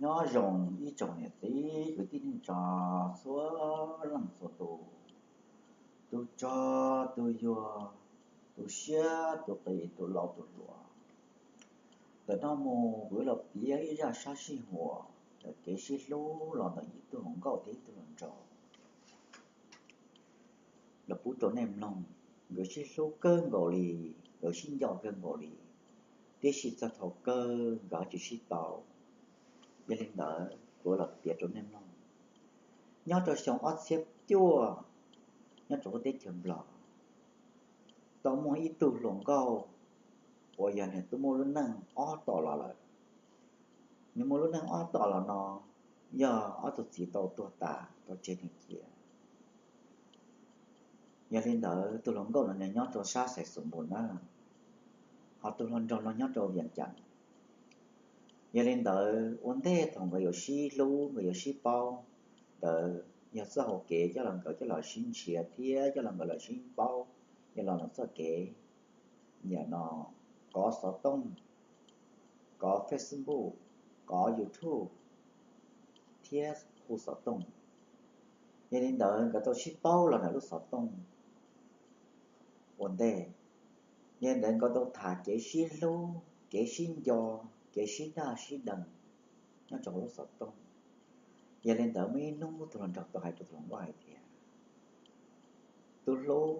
Nyob zoo ib tsoom niam txiv kwv tij neej tsa txhua leej txhua tus, tus tsog tus yuag, tus siab tus qis, tus laus tus hluas. Ntawm no mus kuv yuav los piav ib zaj sab sij huam ntawm kev sib hlub los ntawm ib tug hluas nkauj thiab ib tug hluas nraug. Los pub rau nej mloog, nkawd sib hlub kawg nkaus li, nkawd sib nco kawg nkaus li, tiam sis txog thaum kawg nkawd tsis sib tau. Yog li ntawd kuv los piav rau nej mloog. Nyob rau xyoo ob txhiab cuaj, nyob rau lub teb chaws Nplog, tau muaj ib tug hluas nkauj uas yog nws twb muaj lub neej ob tom los lawm. Nws muaj lub neej ob tom los no yog ob tug txiv tau tuag tas tau tseg nws cia. Yog li ntawd tus hluas nkauj no nws nyob rau sab Xais Xus Npus na, ho tus hluas nraug no nyob rau Vias Cas. Yog li ntawd ua ntej thaum nkawd yuav sib hlub nkawd yuav sib paub ntawd yog txoj hau kev coj los nkawd coj los sib nrhiav thiab coj los nkawd los sib paub, yog los ntawm txoj kev nim no kov xov tooj, kov Facebook, kov YouTube thiab hu xov tooj. Yog li ntawd nkawd tau sib paub los ntawm lub xov tooj ua ntej. Yog li ntawd nkawd tau tham kev sib hlub, kev sib nco, kev sib dag sib deev nyob rau hauv lub xov tooj. Yog li ntawd muaj ib hnub tus hluas nraug tau hais rau tus hluas nkauj hais tias, tus hlub,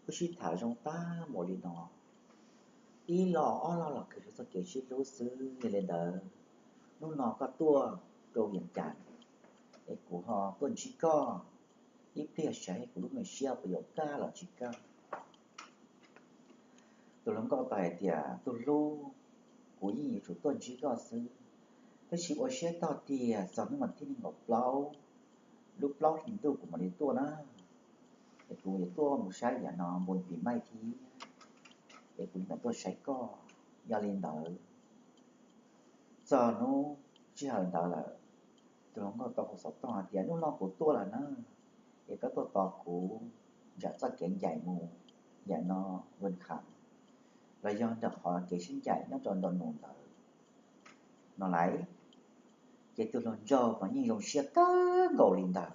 wb sib tham zoo tag npaum li no, ib lo ob lo los khaws txoj kev sib hlub xwb. Yog li ntawd hnub no koj tuaj rau Vias Cas es kuv ho tuaj ntsib koj, ib pliag saib kuv lub me siab puas yuav kaj los tsis kaj. Tus hluas nkauj tau hais tias, tus hlub, kuv yeej yuav tsum tuaj ntsib koj xwb, tab sis ua siab tog tias txog hnub vas thib nees nkaum plaub lub plaub hlis ntuj kuv mam li tuaj na. Es kuv yuav tuaj mus saib yam no npun pis maij thiab, es kuv mam tuaj saib koj. Yog li ntawd txog hnub sij hawm ntawd lawm, tus hluas nkauj tau hu xov tooj hais tias, hnub no kuv tuaj lawm na, es koj tuaj tos kuv nram txoj kev ncaim mus yam no, Vaj Kham, los yog nram qhov kev sib ncaim nyob rau Nraum Nus ntawd no lauj. Ces tus hluas nraug mas yeej zoo siab kawg nkaus li ntag.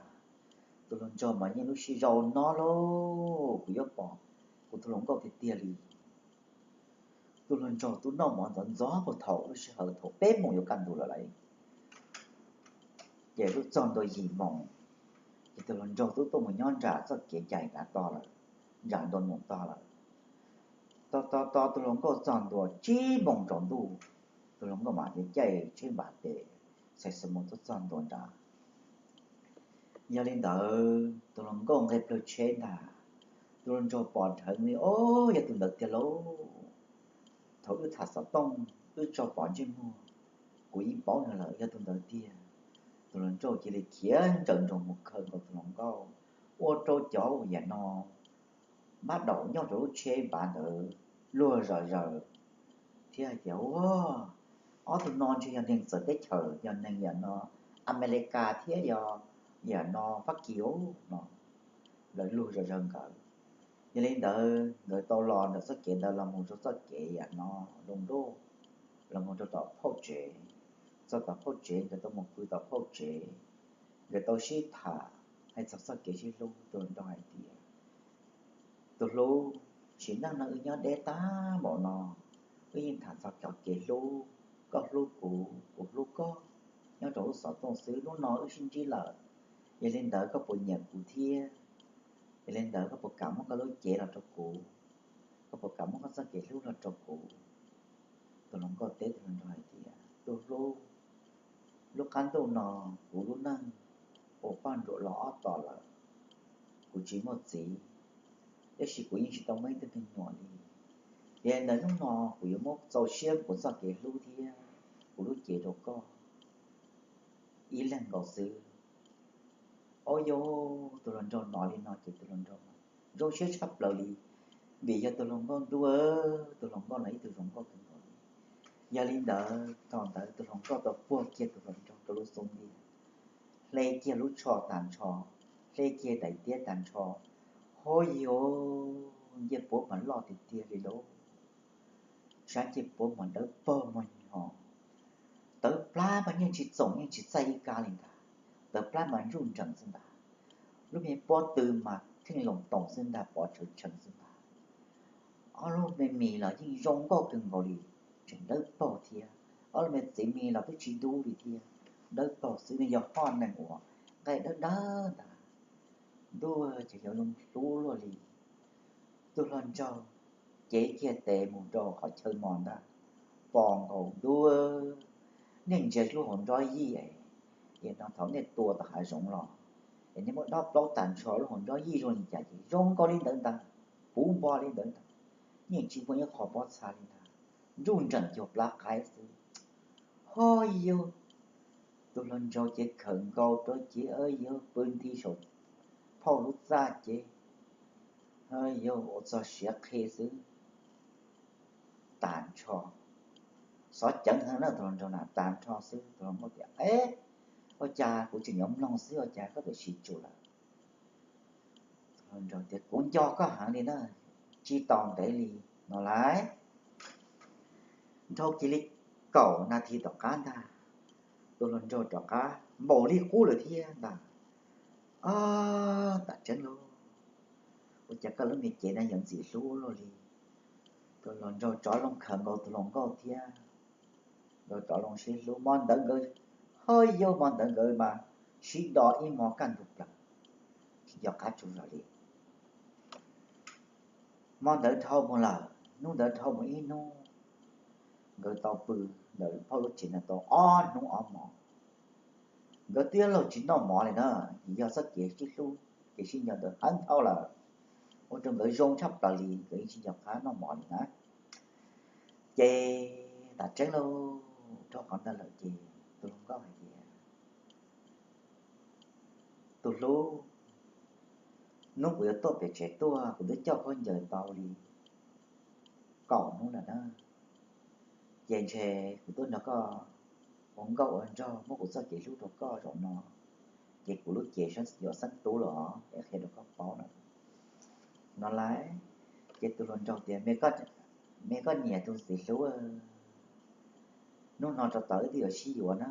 Tus hluas nraug mas yeej lub siab zoo no lauj, kuv yuav pom kuv tus hluas nkauj tiag tiag li. Tus hluas nraug twb noj mov ntxov ntxov puag thaum lub sij hawm thaum peb moos yuav kaj ntug lawm lauj. Ces lub txog ntua yim moos, ces tus hluas nraug twb tuaj mus nyob nram txoj kev ncaim nrad tog lawm, nram Nraum Nus tog lawm. Tos tos tos tus hluas nkauj txog ntua tsib moos tsaus ntuj, tus hluas nkauj mam li caij tsheb npas pem Xais Xus Npus tuaj txog ntua nrad. Yog li ntawd tus hluas nkauj nqis plawg tsheb ntag, tus hluas nraug pom dheev li, o, yog tus ntawd tiag lauj. Thaum wb tham xov tooj wb tso pov ntsej muag, kuv yeej paub nws lawm, yog tus ntawd tiag. Tus hluas nraug cia li khiav nrawm nroos mus khawm nkaus tus hluas nkauj, ua rau cov uas yam no npab daum nyob rau lub tsheb npas ntawd luag zom zaws thiab hais tias, ua, ob tug no ntshe yog neeg txawv teb chaws, yog neeg yam no Amelikas thiab yog yam no Fab Kis no. Lawv luag zom zaws nkawd. Yog li ntawd nkawd tau los ntawm txoj kev ntawd los mus rau txoj kev yam no Loos Ntuj, los mus rau tom phauj tsev. Txog tom phauj tsev nkawd tau mus pw tom phauj tsev, nkawd tau sib tham hais txog txoj kev sib hlub. Tus hluas nraug hais tias, tus hlub, sim neej no wb nyob deb tag npaum no, wb yeej tham txog cov kev hlub, koj hlub kuv, kuv hlub koj, nyob rau lub xov tooj xwb, hnub no wb sib ntsib lawm. Yog li ntawd koj puas nyiam kuv thiab? Yog li ntawd koj puas kam muab koj lub cev los rau kuv? Koj puas kam muab koj txoj kev hlub los rau kuv? Tus hluas nkauj teb tus hluas nraug hais tias, tus hlub, lub qab ntuj no kuv lub neej ua poj nruam los ob tom lawm, kuv tsis muaj txiv, tab sis kuv yeej tsis tau muaj ib tug me nyuam li. Yog li ntawd hnub no kuv yuav muab txaus siab kuv txoj kev hlub thiab kuv lub cev rau koj ib leeg nkaus xwb. Au yau, tus hluas nraug hnov li no ces tus hluas nraug zoo siab tshaj plaws li, vim yog tus hluas nkauj ntuj, tus hluas nkauj no ib tug zoo nkauj kawg nkaus li. Yog li ntawd thaum ntawd tus hluas nkauj tau puag kiag tus hluas nraug rau lub xub ntiag, hle kiag lub tsho tag nrho, hle kiag daim tiab tag nrho. Hauv yus ncej puab mas loj tiag tiag li lauj, sab ncej puab mas dawb paug mas nyo, tawv plab mas yeej tsis txoom yeej tsis txaij ib kab li ntag, tawv plab mas ntsuj nreem xwb ntag, lub me pob tw mas kheej loos toos xwb ntag, pov tshawv tshee xwb ntag. Ob lub me mis los yeej zoo nkauj kawg nkaus li, tseem dawb paug thiab. Ob lub me txiv mis los twb tsis dub li thiab, dawb paug xwb, yeej yog hoj neeg uas nqaij dawb dawb ntag. Ntuj, ces yog zoo hlub luaj li. Tus hluas nraug cev kiag tes mus rau qhov chaw mos ntag, pos nkaus, ntuj, nej ntsia lub hauv nrob yij es, no thaum nej tua tom hav zoov los es nej muab dob plaub tag nrho lub hauv nrob yij zoo li cas ces zoo nkaus li ntawd ntag, puv npo li ntawd ntag, yeej tsis muaj ib qho pob txha li ntag, ntsuj nreem cuag plab qaib xwb. Ho yog tus hluas nraug ces khawm nkaus rau ces, yuav pw nti saum phauj lub txaj ces, yuav ua txog siav qhi xwb, tag nrho. Xov ceev heev na tus hluas nraug na, tag nrho xwb. Tus hluas nkauj tias, Ua cas kuv tseem yuav mloog xwb ua cas koj twb siv tsuas lawm? Tus hluas nraug tias, Kuv nco koj heev li na, tsis tau ntev li no lauj. Dhau kiag li kaum nas this tom qab ntag, tus hluas nraug rov qab npaum li qub lawm thiab ntag. Ob, tam tseeb lauj, ua cas koj lub me cev no yuav ntxim hlub luaj li. Tus hluas nraug rov loo khawm nkaus tus hluas nkauj thiab, nkawd rov loo sib hlub. Hmo ntawd nkawd, ho yog hmo ntawd nkawd mas sib do ib hmo kaj ntug plaws, tsis nco qab tsaug zog li. Hmo ntawd dhau mus lawm, hnub ntawd dhau mus ib hnub, nkawd tau pw ntawm phauj lub tsev no tau ob hnub ob hmos. Nkawd twb laug tsis noj mov li na, vim yog txoj kev sib hlub kev sib nco ntawd heev dhau lawm, ua rau nkawd zoo tshaj plaws li, nkawd yeej tsis nco qab noj mov li na. Ces tam tseeb lauj, dhau qhov ntawd lawm ces tus hluas nkauj hais tias, Tus hlub, hnub kuv yuav tuaj pem tsev tuaj kuv twb coj khaub ncaws tau li kaum hnub lawm na. Ces ntshe kuv tuaj nrog koj ua nkauj ua nraug muab kuv txoj kev hlub rau koj zaum no, ces kuv lub cev yuav xeeb tub lawm os, es qhia rau koj paub na, no lauj. Ces tus hluas nraug tias, Me koj niam tus txiv hlub, hnub no rau tom wb twb yuav sib yuav na,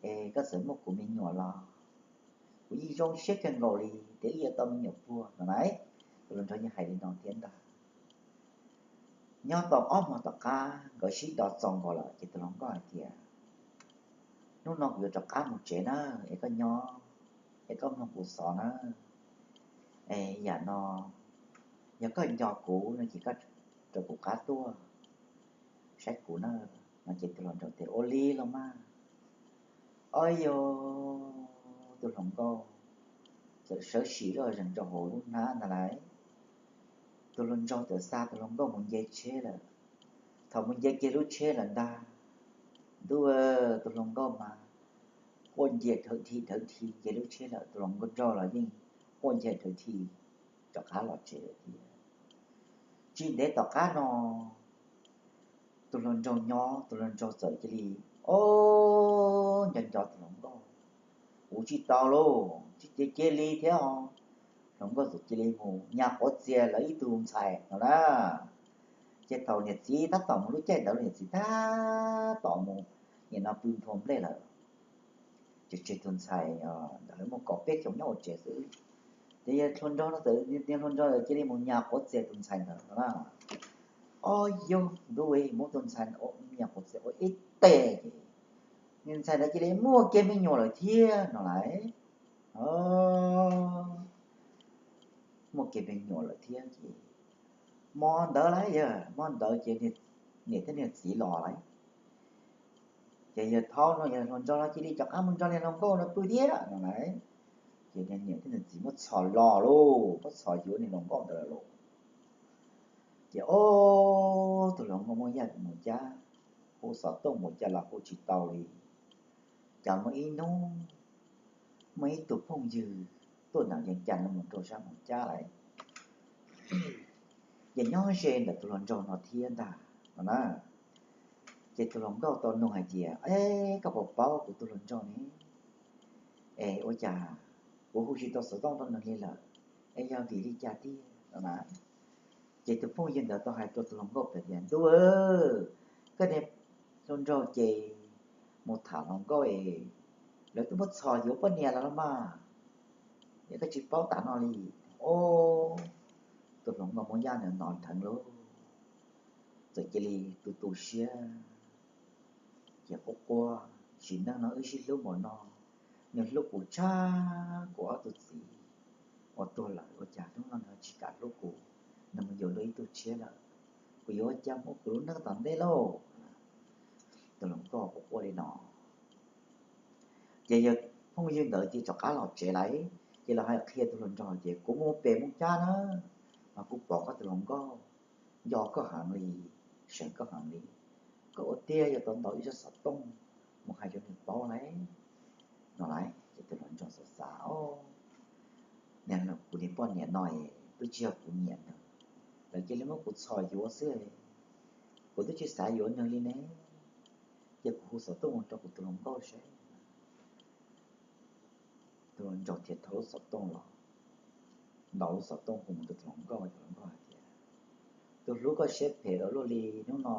es koj txawm muaj kuv me nyuam los kuv yeej zoo siab kawg nkaus li tias wb yuav tau me nyuam puag no lauj. Tus hluas nraug yeej hais li no thiab ntag. Nyob tau ob hmos tom qab nkawd sib do txaus nkaus lawm ces tus hluas nkauj hais tias, Hnub no kuv yuav rov qab mus tsev na, es koj nyob, es koj mloog kuv xov na. Es yam no, yog koj nco kuv no ces koj rov kuv qab tuaj saib kuv na. No ces tus hluas nraug tias, Ua li los mas. Ob yog, tus hluas nkauj txawm sawv sim loj zees rau hauv lub hnab ntag lauj. Tus hluas nraug txawm xa tus hluas nkauj mus nce tsheb lawm. Thaum mus nce kiag lub tsheb lawm ntag, ntuj, tus hluas nkauj mas quaj ncia dhawv dhi dhawv dhi nce lub tsheb lawm, tus hluas nkauj nraug los yeej quaj ncia dhawv dhi rov qab los tsev lawm thiab. Tsis ntev tom qab no, tus hluas nraug nyob, tus hluas nraug txawm cia li, o, nco nco tus hluas nkauj, ua tsis tau lauj, tsis cia li thiab os. Hluas nkauj txawm cia li mus nyas quav txias lawv ib tug ntxhais no na. Ces thaum niam txiv tab tom mus, lub caij ntawd niam txiv tab tom mus, nim no pw nthua nplej lawm. Ces tseg tus ntxhais ntawd muaj kaum peb xyoos nyob hauv tsev xwb. Ces yog hluas nraug no txawm, niag hluas nraug cia li mus nyas quav txias tus ntxhais ntawd no na. O, yog ntuj, muab tus ntxhais nyas quav txias ua ib teg ces niag ntxhais ntawd cia li muaj kiag me nyuam lawm thiab no lauj. Muaj kiag me nyuam lawm thiab ces hmo ntawd lauj, yog hmo ntawd ces niam thiab niag txiv los lauj. Ces yawg thaub no, yawg hluas nraug no cia li rov qab mus nrog niag hluas nkauj no pw thiab no lauj. Ces niag niam thiab niag txiv muab txhom los lauj, muab txhom yuav niag hluas nkauj ntawd lawm lauj. Ces o, tus hluas nkauj muaj yaj mus cab, hu xov tooj mus cas los hu tsis tau li. Ces muaj ib hnub, muaj ib tug phooj ywg tuaj nram yees cas no mus rau sab Moos Cab lauj. Ces nyob ze ntawm tus hluas nraug no thiab ntag no na. Ces tus hluas nkauj tau nug hais tias, Es koj puas paub kuv tus hluas nraug ne? Es ua cas kuv hu tsis tau xov tooj rau nws li lawm, es yog vim li cas tiag no na? Ces tus phooj ywg ntawd tau hais rau tus hluas nkauj tias, Ntuj, koj niag hluas nraug ces mus tham hluas nkauj es lawv twb muab txhos yuav poj niam lawm los mas, es koj tsis paub tav no li. Ob, tus hluas nkauj Hmoob Yaj ntawd hnov dheev lauj, txawm cia li tu tu siab, ces quaj quaj, sim neej no wb sib hlub npaum no, nws hlub kuv tshaj kuv ob tug txiv uas tuag lawm, ua cas hnub no nws tsis kam hlub kuv, nws mus yuav dua ib tug tshiab lawm, kuv yuav ua cas muaj kuv lub neej tom ntej lauj? Tus hluas nkauj quaj quaj li no. Ces yawg phooj ywg ntawd ces rov qab los tsev lawm, ces los hais qhia tus hluas nraug tias kuv mus pem Moos Cab na, mas kuv pom koj tus hluas nkauj nco koj heev li, seev koj heev li, koj ua tiag yuav tau ntaus ib tsob xov tooj mus hais rau nws paub lauj, no lauj. Ces tus hluas nraug xav xav, ob, niag kuv niag poj niam no es twb tsis yog kuv nyiam nws, lawv cia li muab kuv txhos yuav xwb, kuv twb tsis xav yuav nws li ne, ces kuv hu xov tooj mus rau kuv tus hluas nkauj seb. Tus hluas nraug thiaj thauj lub xov tooj los, ntaus lub xov tooj hu mus rau tus hluas nkauj, tus hluas nkauj hais tias, tus hlub koj siab phem ua luaj li, hnub no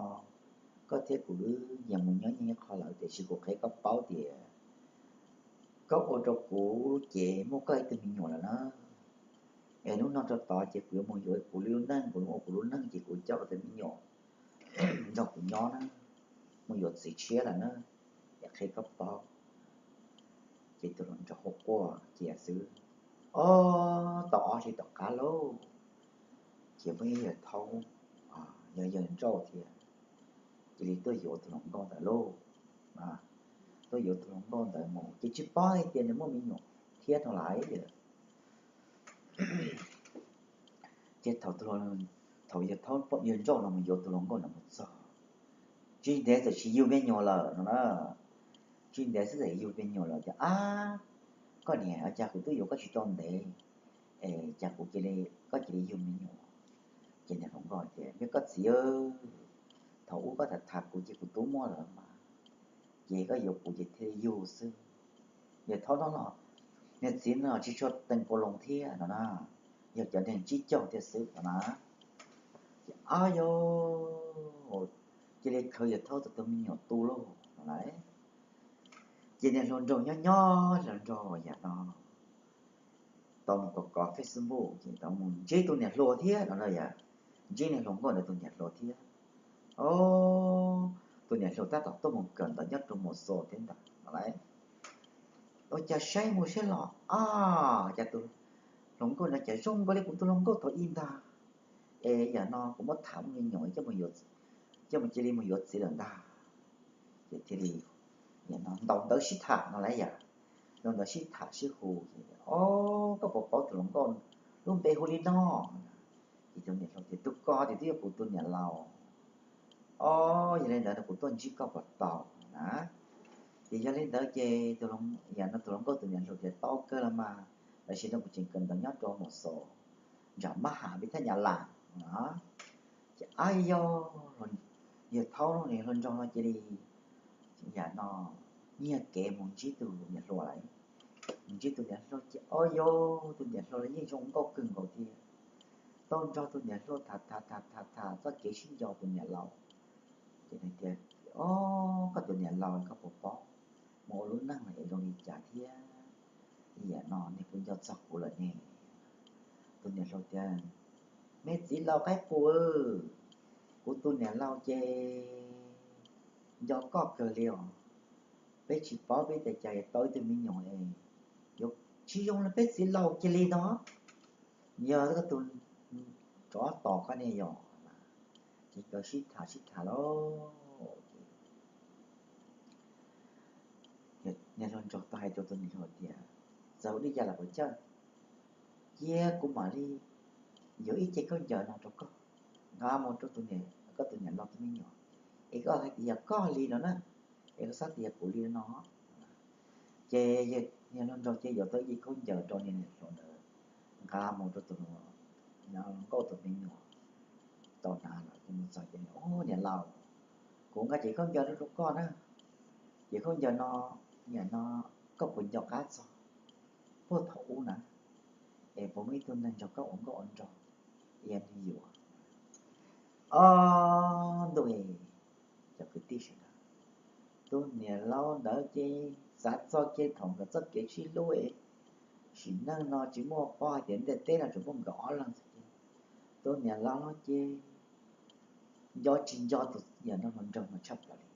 koj thiab kuv wb nyias mus nyob nyias ib qho lawm, tiam sis kuv qhia koj paub tias koj ua rau kuv lub cev muaj koj ib tug me nyuam lawm na. Es hnub no rau tod ces kuv yuav mus yuav kuv lub neej, kuv ua kuv lub neej ces kuv coj kuv tus me nyuam nrog kuv nyob na, mus yuav txiv tshiab lawm na, es qhia koj paub. Ces tus hluas nraug quaj quaj cia xwb. Ob, tau ob hlis tom qab lauj, ces muaj ib yawg thaub, yog yawg Ntsauj thiab, cia li tuaj yuav tus hluas nkauj ntawd lauj. Tuaj yuav tus hluas nkauj ntawd mus ces tsis paub hais tias nws muaj me nyuam thiab no lawm. Ces thaum, thaum yawg thaub pom yawg Ntsauj no mus yuav tus hluas nkauj no mus txog, tsis ntev txawm sis yug me nyuam lawm no na. Tsis ntev xwb txawm yug me nyuam lawm tias, ab, koj niam, cas kuv twb yuav koj tsis tau ntev es cas kuv cia li, koj cia li yug me nyuam? Ces niag hluas nkauj tias, me koj txiv, thaum ub koj tham tham kuv ces kuv twb muaj lawm mas, ces koj yuav kuv ces thiaj li yug xwb. Yawg thaub no los, niag txiv no tsis tshua teev kaus loos thiab no na, yog cov neeg tsib caug thiab xwb no na. Ces ab yog, cia li khaws yawg thaub tus me nyuam tu lauj no lauj. Ces niag hluas nraug nyob nyob hluas nraug yam no tau mus kov kov Facebook ces tau mus ntsib tus niam hluas thiab no na yom, ntsib niag hluas nkauj ntawd tus niam hluas thiab. Ob, tus niam hluas tab tom tuaj mus kawm ntawv nyob rau Mos Xos thiab ntag no lauj. Ua cas saib mus saib los, ab, cas tus hluas nkauj no cas zoo nkaus li kuv tus hluas nkauj thaum ub ntag. Es yam no kuv muab tham muaj me nyuam coj mus cia li mus yuav txiv lawm ntag. Ces thiaj li ntaus ntawv sib tham no lauj yom, ntaus ntawv sib tham sib hu ces, ob, koj puas paub tus hluas nkauj lub npe hu li no? Ces tus niam hluas tias, tus ko ces twb yog kuv tus niam laus. Ob, yog li ntawd no kuv tuaj ntsib koj puas tau na? Ces yog li ntawd ces tus, yam no tus hluas nkauj tus niam hluas tias, tau kawg los mas, tam sim no kuv tseem kawm ntawv nyob rau Mos Xos, nram Mab Ham peb thaj Nyab Laj no. Ces ab yog, yawg thaub no niag hluas nraug no cia li, yam no, nyiag kev mus ntsib tus niam hluas lawm. Mus ntsib tus niam hluas ces ob yog tus niam hluas los yeej zoo nkauj kawg nkaus thiab, tau nrog tus niam hluas tham tham tham tham tham txoj kev sib nco tus niam laus. Ces nws tias, ob, koj tus niam laus koj puas paub, mus ua lub neej no es zoo li cas thiab? Yam no nws kuj nco txog kuv lawm ne. Tus niam hluas tias, me txiv laus qaib qus, kuv tus niam laus ces nco koj kawg li os. Peb tsis paub peb tias cas yuav tau ib tug me nyuam es yuav tsis zoo li peb txiv laus cia li no. Yog koj tus tsov tom koj ne yog. Ces nkawd sib tham sib tham lauj, niag hluas nraug tau hais rau tus niam hluas tias, txawm ua li cas los puas cawj, cia kuv mam li yuav ib ce khaub ncaws no rau koj, nqa mus rau tus niam, koj tus niam laus tus me nyuam, es koj hais tias yog koj li no na, es koj txhob tias yog kuv li no. Ces niag hluas nraug cia yuav tau ib ce khaub ncaws rau niag niam hluas ntawd, nqa mus rau tus hluas nkauj tus me nyuam tau hnav lawm. Ces mus txog ces, ub, niam laus, kuv nqa ce khaub ncaws no rau koj na. Ces khaub ncaws no, niam no, koj puas nco qab txog puag thaum ub na, es puas muaj ib tug neeg nrog koj ua nkauj ua nraug, yog nws yuav. Ob, ntuj, cov kwv tij sawv daws, Tus niam laus ntawd ces xav txog kiag thaum nkawd txoj kev sib hlub, sim neej no tsis muaj poj hais tias ntiaj teb no tsuas muaj nkawd ob leeg xwb ces tus niam laus no ces nco tsis nco tus yawm no hluas nraug no tshaj plaws li.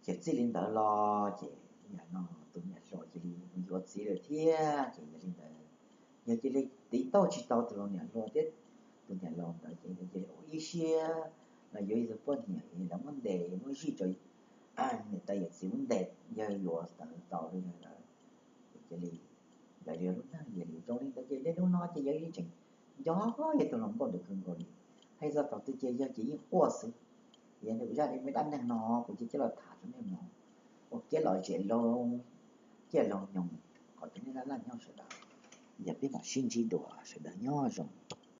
Ces txij li ntawd los ces yawm no tus niam hluas cia li mus yuav txiv lawm thiab ces yog li ntawd, yog cia li tiv tauj tsis tau tus niam hluas thiab tus niam laus ntawd ces cia li ua ib siab no yuav ib tug poj niam lawv muab ntes muab zij rau niam tais yawm txiv muab ntes, yawg yuav tau li ntawd. Ces cia li lawv li lub neej yog li zoo li ntawd ces niaj hnub no ces yawg li tseem nco yawg tus hluas nkauj ntawd kawg nkaus li. Hais txog thaum twg ces yawg ces yeej quaj xwb. Yog li kuv zaj li me dab neeg no kuv cia li los tham rau nej mloog ua kev lom zem laug ciaj laug nyoog kom rau nej laj laj nyob sawv daws. Yog peb mam sib ntsib dua, sawv daws nyob zoo.